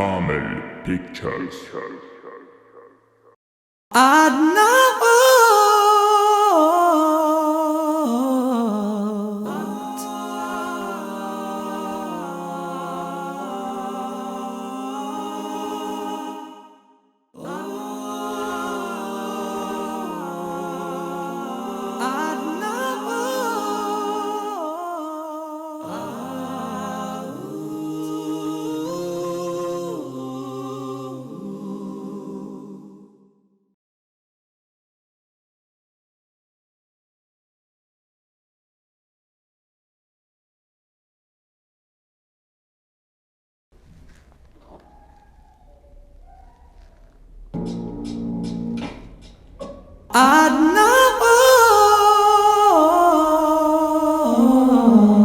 ኣመል ፒክቸርስ። ኣድናቖት።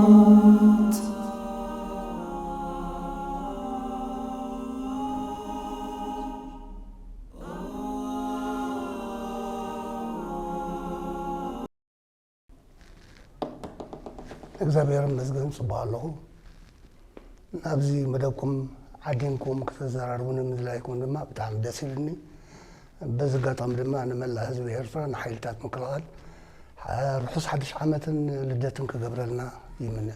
ኣድናቖት። እግዚኣብሔር ይመስገን፣ ጽቡቕ ኣለኹ። ናብዚ መደብኩም ዓዲምኩም ከተዘራርቡኒ ምድላይኩም ድማ ብጣዕሚ ደስ ኢሉኒ። በዚ ኣጋጣሚ ድማ ንመላእ ህዝቢ ኤርትራ፣ ንሓይልታት ምክልኻል፣ ርሑስ ሓድሽ ዓመትን ልደትን ክገብረልና ይምነ።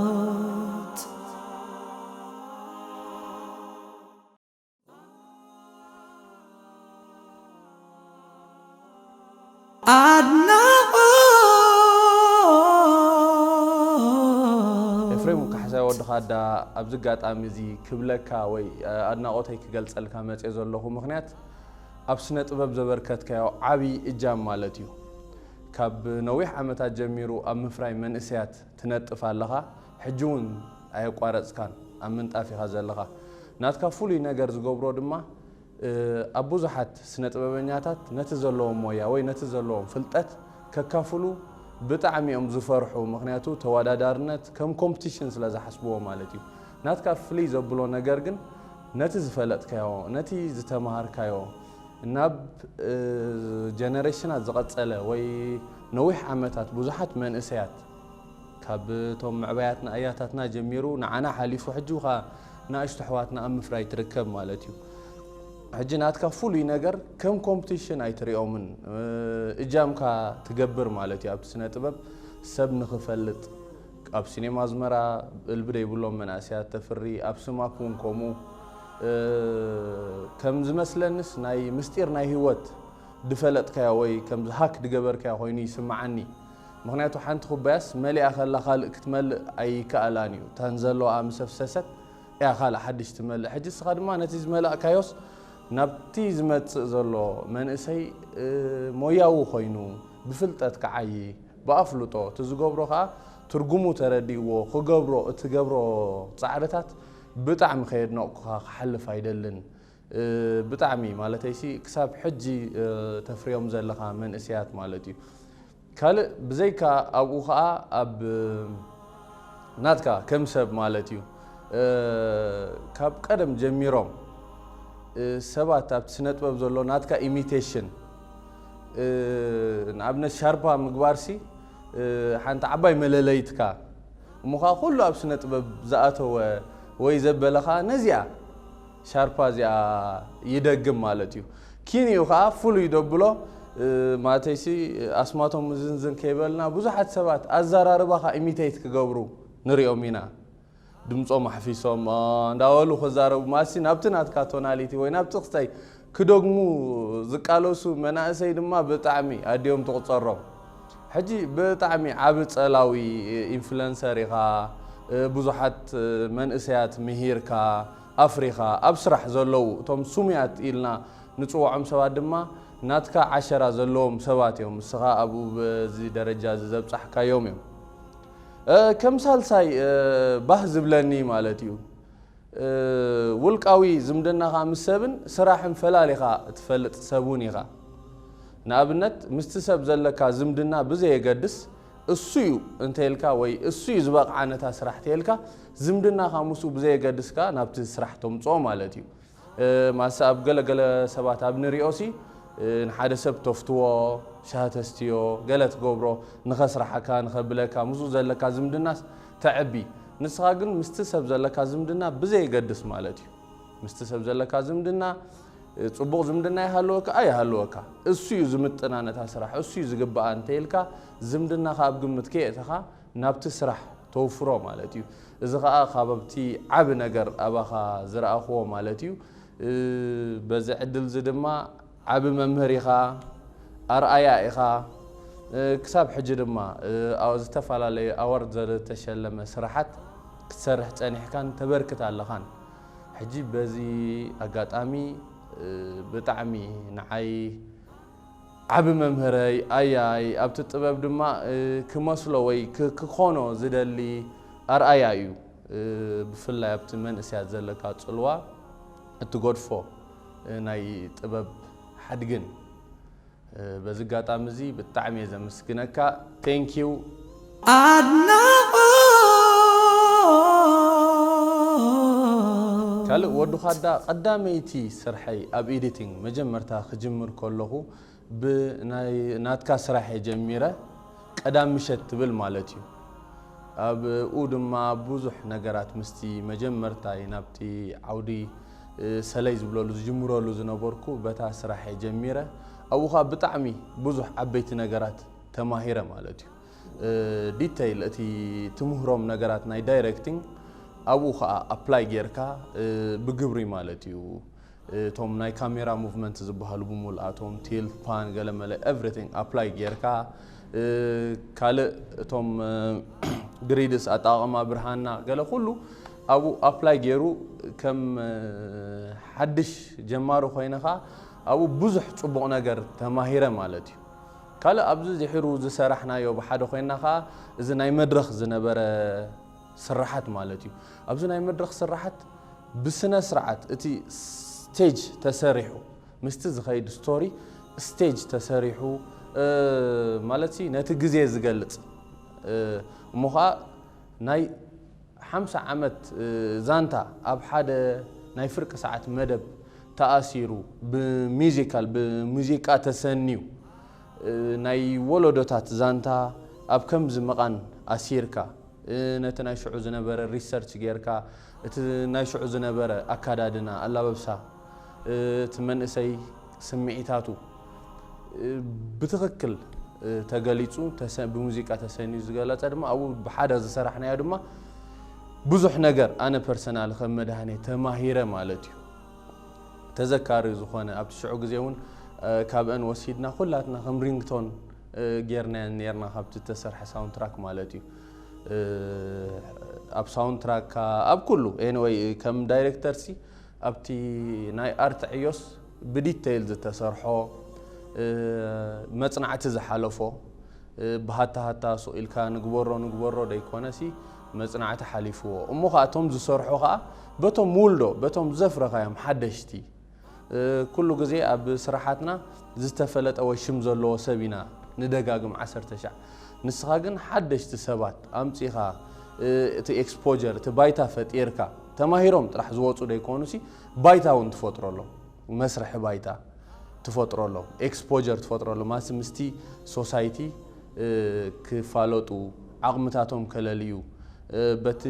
ኣድናቖት። ኣድናቖት። ኤፍሬም ካሕሳይ ወዲ ኻዳ፣ ኣብዚ ኣጋጣሚ እዚ ክብለካ ወይ ኣድናቖተይ ክገልጸልካ መጽየ ዘለኹ ምኽንያት፣ ኣብ ስነ ጥበብ ዘበርከትካዮ ዓቢ እጃም ማለት እዩ። ካብ ነዊሕ ዓመታት ጀሚሩ ኣብ ምፍራይ መንእሰያት ትነጥፍ ኣለኻ፣ ሕጂ እውን ኣየቋረጽካን፣ ኣብ ምንጣፍ ኢኻ ዘለኻ። ናትካ ፍሉይ ነገር ዝገብሮ ድማ፣ እ፣ ኣብ ብዙሓት ስነ ጥበበኛታት ነቲ ዘለዎም ሞያ ወይ ነቲ ዘለዎም ፍልጠት ከካፍሉ ብጣዕሚ እዮም ዝፈርሑ። ምኽንያቱ ተወዳዳርነት ከም ኮምፒቲሽን ስለ ዝሓስብዎ ማለት እዩ። ናትካ ፍልይ ዘብሎ ነገር ግን ነቲ ዝፈለጥካዮ፣ ነቲ ዝተምሃርካዮ ናብ፣ እ፣ ጀነሬሽናት ዝቐጸለ ወይ ነዊሕ ዓመታት ብዙሓት መንእሰያት ካብ እቶም ምዕባያትና ኣያታትና ጀሚሩ ንዓና ሓሊፉ ሕጂ ኸኣ ንኣሽቱ ኣሕዋትና ኣብ ምፍራይ ትርከብ ማለት እዩ። ሕጂ ናትካ ፍሉይ ነገር ከም ኮምፒቲሽን ኣይትሪኦምን፣ እ፣ እጃምካ ትገብር ማለት እዩ። ኣብቲ ስነ ጥበብ ሰብ ንኽፈልጥ ኣብ ሲኔማ ኣዝመራ እልቢ ደይብሎም መናእሰያት ተፍሪ፣ ኣብ ስማክ እውን ከምኡ። እ፣ ከም ዝመስለንስ ናይ ምስጢር ናይ ህይወት ድፈለጥካዮ ወይ ከምዚ ሃክ ድገበርካዮ ኮይኑ ይስምዓኒ። ምኽንያቱ ሓንቲ ኩባያስ መሊኣ ከላ ካልእ ክትመልእ ኣይከኣላን እዩ። እታን ዘለዋ ምስ ኣፍሰሰት እያ ካልእ ሓድሽ ትመልእ። ሕጂ ንስኻ ድማ ነቲ ዝመላእካዮስ ናብቲ ዝመጽእ ዘሎ መንእሰይ፣ እ፣ ሞያዊ ኮይኑ ብፍልጠት ክዓዪ፣ ብኣፍልጦ እቲ ዝገብሮ ከኣ ትርጉሙ ተረዲእዎ ክገብሮ፣ እትገብሮ ጻዕርታት ብጣዕሚ ከየድነቕኩኻ ክሓልፍ ኣይደልን። እ፣ ብጣዕሚ ማለተይሲ ክሳብ ሕጂ፣ እ፣ ተፍርዮም ዘለኻ መንእሰያት ማለት እዩ። ካልእ ብዘይካ ኣብኡ ኸኣ ኣብ ናትካ ከም ሰብ ማለት እዩ፣ እ፣ ካብ ቀደም ጀሚሮም፣ እ፣ ሰባት ኣብቲ ስነ ጥበብ ዘሎ ናትካ ኢሚቴሽን፣ እ፣ ንኣብነት ሻርፓ ምግባርሲ፣ እ፣ ሓንቲ ዓባይ መለለይትካ እሞ ኸኣ ኩሉ ኣብ ስነ ጥበብ ዝኣተወ ወይ ዘበለ ኸኣ ነዚኣ ሻርፓ እዚኣ ይደግም ማለት እዩ። ኪንኡ ኸኣ ፍሉይ ደብሎ፣ እ፣ ማለተይሲ ኣስማቶም ዝንዝን ከይበልና ብዙሓት ሰባት ኣዘራርባኻ ኢሚቴት ክገብሩ ንሪኦም ኢና። ድምጾም ኣሕፊሶም፣ እ፣ እንዳበሉ ክዛረቡ ማሲ ናብቲ ናትካ ቶናሊቲ ወይ ናብቲ ክስታይ ክደግሙ ዝቃለሱ መናእሰይ ድማ ብጣዕሚ ኣድዮም ትቑጸሮም። ሕጂ ብጣዕሚ ዓቢ ጸላዊ ኢንፍሉንሰር ኢኻ፣ እ፣ ብዙሓት፣ እ፣ መንእሰያት ምሂርካ፣ ኣፍሪኻ፣ ኣብ ስራሕ ዘለዉ እቶም ስሙያት ኢልና ንጽውዖም ሰባት ድማ ናትካ ዓሸራ ዘለዎም ሰባት እዮም። ንስኻ ኣብኡ በዚ ደረጃ እዚ ዘብጻሕካዮም እዮም። እ፣ ከም ሳልሳይ፣ እ፣ ባህ ዝብለኒ ማለት እዩ፣ እ፣ ውልቃዊ ዝምድናኻ ምስ ሰብን ስራሕን ፈላሊኻ እትፈልጥ ሰብ እውን ኢኻ። ንኣብነት ምስቲ ሰብ ዘለካ ዝምድና ብዘየገድስ እሱ እዩ እንተልካ ወይ እሱ እዩ ዝበቕዓ ነታ ስራሕ ተልካ ዝምድናኻ ምስኡ ብዘየገድስ ከኣ ናብቲ ስራሕ ተምጽኦ ማለት እዩ። ማሰ ኣብ ገለገለ ሰባት ኣብ ንሪኦሲ ንሓደ ሰብ ተፍትዎ፣ ሻህ ተስትዮ፣ ገለ ትገብሮ፣ ንኸስራሓካ ንኸብለካ ምስኡ ዘለካ ዝምድናስ ተዕቢ። ንስኻ ግን ምስቲ ሰብ ዘለካ ዝምድና ብዘየገድስ ማለት እዩ። ምስቲ ሰብ ዘለካ ዝምድና ጽቡቕ ዝምድና ይሃለወካ ኣይሃለወካ እሱ እዩ ዝምጥና ነታ ስራሕ እሱ እዩ ዝግብኣ እንተኢልካ ዝምድናኻ ኣብ ግምት ከየእተኻ ናብቲ ስራሕ ተውፍሮ ማለት እዩ። እዚ ኸኣ ካብ ኣብቲ ዓቢ ነገር ኣባኻ ዝረኣኽዎ ማለት እዩ። በዚ ዕድል እዚ ድማ ዓቢ መምህር ኢኻ፣ ኣርኣያ ኢኻ። ክሳብ ሕጂ ድማ ኣብ ዝተፈላለዩ ኣዋርድ ዝተሸለመ ስራሓት ክትሰርሕ ጸኒሕካን ተበርክት ኣለኻን። ሕጂ በዚ ኣጋጣሚ ብጣዕሚ ንዓይ ዓቢ መምህረይ ኣያይ ኣብቲ ጥበብ ድማ ክመስሎ ወይ ክኾኖ ዝደሊ ኣርኣያ እዩ። ብፍላይ ኣብቲ መንእሰያት ዘለካ ጽልዋ እትገድፎ ናይ ጥበብ ሓድግን በዚ ኣጋጣሚ እዚ ብጣዕሚ እየ ዘመስግነካ። Thank you። ኣድናቖት። ካልእ ወዲ ኻዳ ቀዳመይቲ ስርሐይ ኣብ ኤዲቲንግ መጀመርታ ክጅምር ከለኹ ብናይ ናትካ ስራሕ እየ ጀሚረ። ቀዳም ምሸት ትብል ማለት እዩ። ኣብኡ ድማ ብዙሕ ነገራት ምስቲ መጀመርታይ ናብቲ ዓውዲ ሰለይ ዝብለሉ ዝጅምረሉ ዝነበርኩ በታ ስራሕ እየ ጀሚረ። ኣብኡ ኸዓ ብጣዕሚ ብዙሕ ዓበይቲ ነገራት ተማሂረ ማለት እዩ። ዲተይል እቲ ትምህሮም ነገራት ናይ ዳይሬክቲንግ ኣብኡ ኸዓ ኣፕላይ ጌርካ ብግብሪ ማለት እዩ። እቶም ናይ ካሜራ ሙቭመንት ዝበሃሉ ብምልኣቶም ቲልት ፓን ገለመለ ኤቭሪቲንግ ኣፕላይ ጌርካ ካልእ እቶም ግሪድስ ኣጠቃቕማ ብርሃና ገለ ኩሉ ኣብኡ ኣፕላይ ገይሩ ከም ሓድሽ ጀማሪ ኮይንኻ ኣብኡ ብዙሕ ጽቡቕ ነገር ተማሂረ ማለት እዩ። ካልእ ኣብዚ ድሒሩ ዝሰራሕናዮ ብሓደ ኮይና ኸዓ እዚ ናይ መድረኽ ዝነበረ ስራሓት ማለት እዩ። ኣብዚ ናይ መድረኽ ስራሓት ብስነ ስርዓት እቲ ስቴጅ ተሰሪሑ ምስቲ ዝኸይድ ስቶሪ ስቴጅ ተሰሪሑ ማለት ነቲ ግዜ ዝገልጽ እሞ ኸዓ ናይ ሓምሳ ዓመት ዛንታ ኣብ ሓደ ናይ ፍርቂ ሰዓት መደብ ተኣሲሩ ብሚዚካል ብሙዚቃ ተሰንዩ ናይ ወለዶታት ዛንታ ኣብ ከምዚ መቓን ኣሲርካ ነቲ ናይ ሽዑ ዝነበረ ሪሰርች ጌርካ እቲ ናይ ሽዑ ዝነበረ ኣካዳድና ኣላበብሳ እቲ መንእሰይ ስምዒታቱ ብትኽክል ተገሊፁ ብሙዚቃ ተሰንዩ ዝገለፀ ድማ ኣብኡ ብሓደ ዝሰራሕናዮ ድማ ብዙሕ ነገር ኣነ ፐርሰናል ከም መድሃኔ ተማሂረ ማለት እዩ። ተዘካሪ ዝኾነ ኣብቲ ሽዑ ግዜ እውን ካብአን ወሲድና ኩላትና ከም ሪንግቶን ጌርናየን ኔርና ካብቲ ተሰርሐ ሳውንትራክ ማለት እዩ። ኣብ ሳውንትራክ ኣብ ኩሉ ኤኒወይ ከም ዳይሬክተር ሲ ኣብቲ ናይ ኣርት ዕዮስ ብዲተይል ዝተሰርሖ መጽናዕቲ ዝሓለፎ ብሃታ ሃታ ሱቕ ኢልካ ንግበሮ ንግበሮ ደይኮነሲ መጽናዕቲ ሓሊፍዎ እሞ ኸዓ እቶም ዝሰርሑ ኸዓ በቶም ውልዶ በቶም ዘፍረኻዮም ሓደሽቲ ኩሉ ግዜ ኣብ ስራሓትና ዝተፈለጠ ወይ ሽም ዘለዎ ሰብ ኢና ንደጋግም ዓሰርተ ሻዕ ንስኻ ግን ሓደሽቲ ሰባት ኣምጺኻ እቲ ኤክስፖጀር እቲ ባይታ ፈጢርካ ተማሂሮም ጥራሕ ዝወፁ ደይኮኑሲ ባይታ እውን ትፈጥረሎም መስርሒ ባይታ ትፈጥረሎም ኤክስፖጀር ትፈጥረሎም ኣስ ምስቲ ሶሳይቲ ክፋለጡ ዓቕምታቶም ከለልዩ በቲ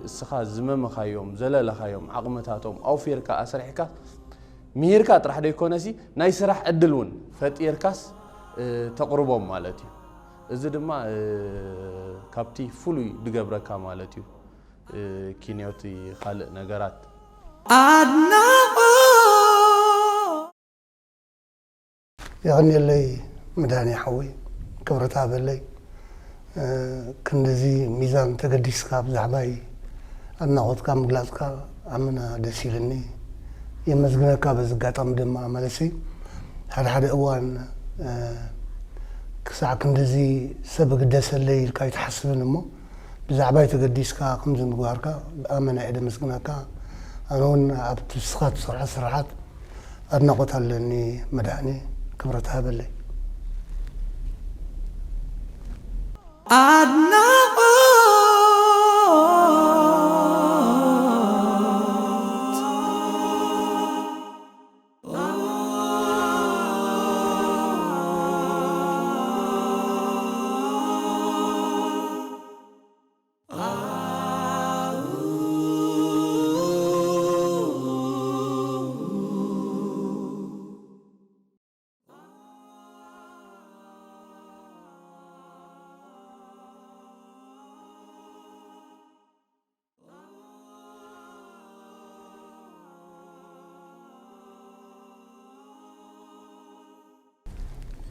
እስኻ ዝመመኻዮም ዘለለኻዮም ዓቕምታቶም ኣውፊርካ ኣስሪሕካ ምሂርካ ጥራሕ ደይኮነሲ ናይ ስራሕ ዕድል እውን ፈጢርካስ ተቕርቦም ማለት እዩ። እዚ ድማ ካብቲ ፍሉይ ድገብረካ ማለት እዩ። ኪንዮቲ ካልእ ነገራት ኣድናቖ የቐንየለይ መድሃኔ ሓወይ ክብረት ሃበለይ። ክንድዚ ሚዛን ተገዲስካ ብዛዕባይ ኣድናቖትካ ምግላፅካ ኣመና ደስ ኢልኒ። የመስግነካ በዚ ኣጋጣሚ ድማ ማለትሲ ሓደ ሓደ እዋን ክሳዕ ክንድዚ ሰብ እግደሰለይ ኢልካ ኣይትሓስብን እሞ ብዛዕባይ ተገዲስካ ከምዚ ምግባርካ ብኣመና እየ ደመስግነካ። ኣነ እውን ኣብቲ ንስኻ ትሰርሖ ስራሓት ኣድናቖት ኣለኒ መድሃኔ ክብረት ሃበለይ። ኣድናቖት።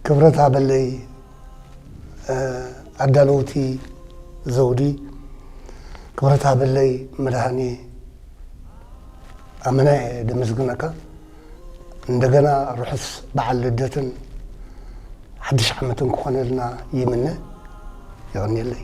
ክብረት ሃበለይ ኣዳለውቲ ዘውዲ፣ ክብረት ሃበለይ መድሃኔ፣ ኣመና እየ ደመስግነካ። እንደገና ርሑስ በዓል ልደትን ሓድሽ ዓመትን ክኾነልና ይምነ። የቐንየለይ።